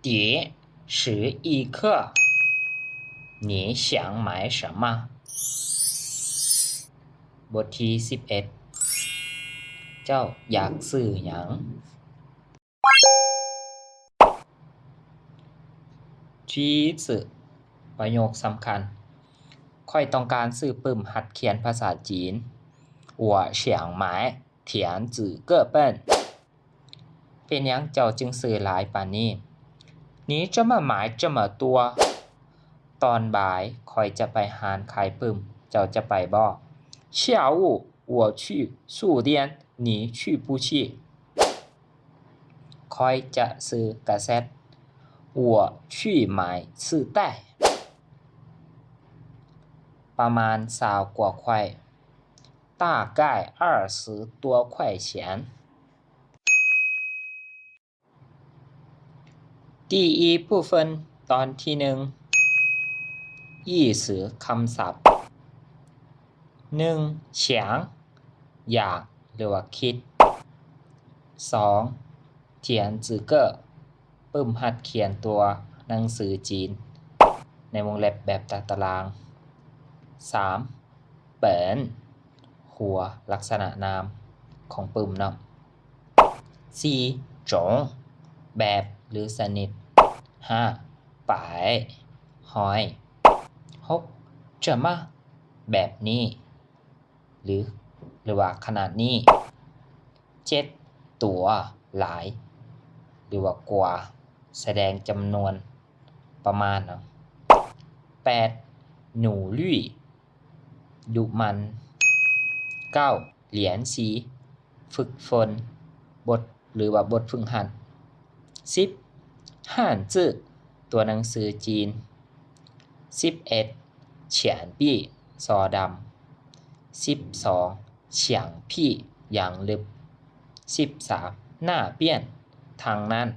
第十一课，你想买什么？ บทที่สิบเอ็ด ເຈົ້າຢາກຊື້ຫຍັງ? 句子 ປະໂຫຍກສຳຄັນ ຂ້ອຍຕ້ອງການຊື້ປຶ້ມຫັດຂຽນພາສາຈີນ. 我想买田字课本. ເປັນຫຍັງເຈົ້າຈຶ່ງຊື້ຫຼາຍປານນີ້? 你怎么买这么多? ຕອນບ່າຍຂ້ອຍຈະໄປຮ້ານຂາຍປຶ້ມ, ເຈົ້າຈະໄປບໍ່? 下午我去书店，你去不去? ຂ້ອຍຈະຊື້ກາເຊັດ. 我去买磁带. ປະມານຊາວກວ່າໄຂວ້. 大概二十多块钱. 第一部分 ຕອນທີໜຶ່ງ 意思 ຄຳສັບ ໜຶ່ງ 想 ຢາກ ຫຼືວ່າຄິດ ສອງ 田字课 ປຶ້ມຫັດຂຽນຕົວໜັງສືຈີນ ໃນວົງເລັບແບບຕາຕະລາງ ສາມ ເປັນ ຫົວ ລັກສະນະນາມຂອງປຶ້ມເນາະ ສີ່ 种 ແບບ ຫຼື ຊະນິດ ຫ້າ 摆 ຫ້ອຍ ຫົກ 这么 ແບບນີ້ ຫຼື ຫຼືວ່າຂະໜາດນີ້ ເຈັດ 多 ຫຼາຍ ຫຼືວ່າກວ່າ ສະແດງຈຳນວນ ປະມານເນາະ ແປດ 努力 ດຸໝັ່ນ ເກົ້າ 练习 ຝຶກຝົນ ບົດ ຫຼືວ່າບົດຝຶກຫັດ ສິບ 汉字 ຕົວໜັງສືຈີນ ສິບເອັດ 墙壁 ສໍດຳ ສິບສອງ 墙壁 ຢາງເລັບ ສິບສາມ 那边 ທາງນັ້ນ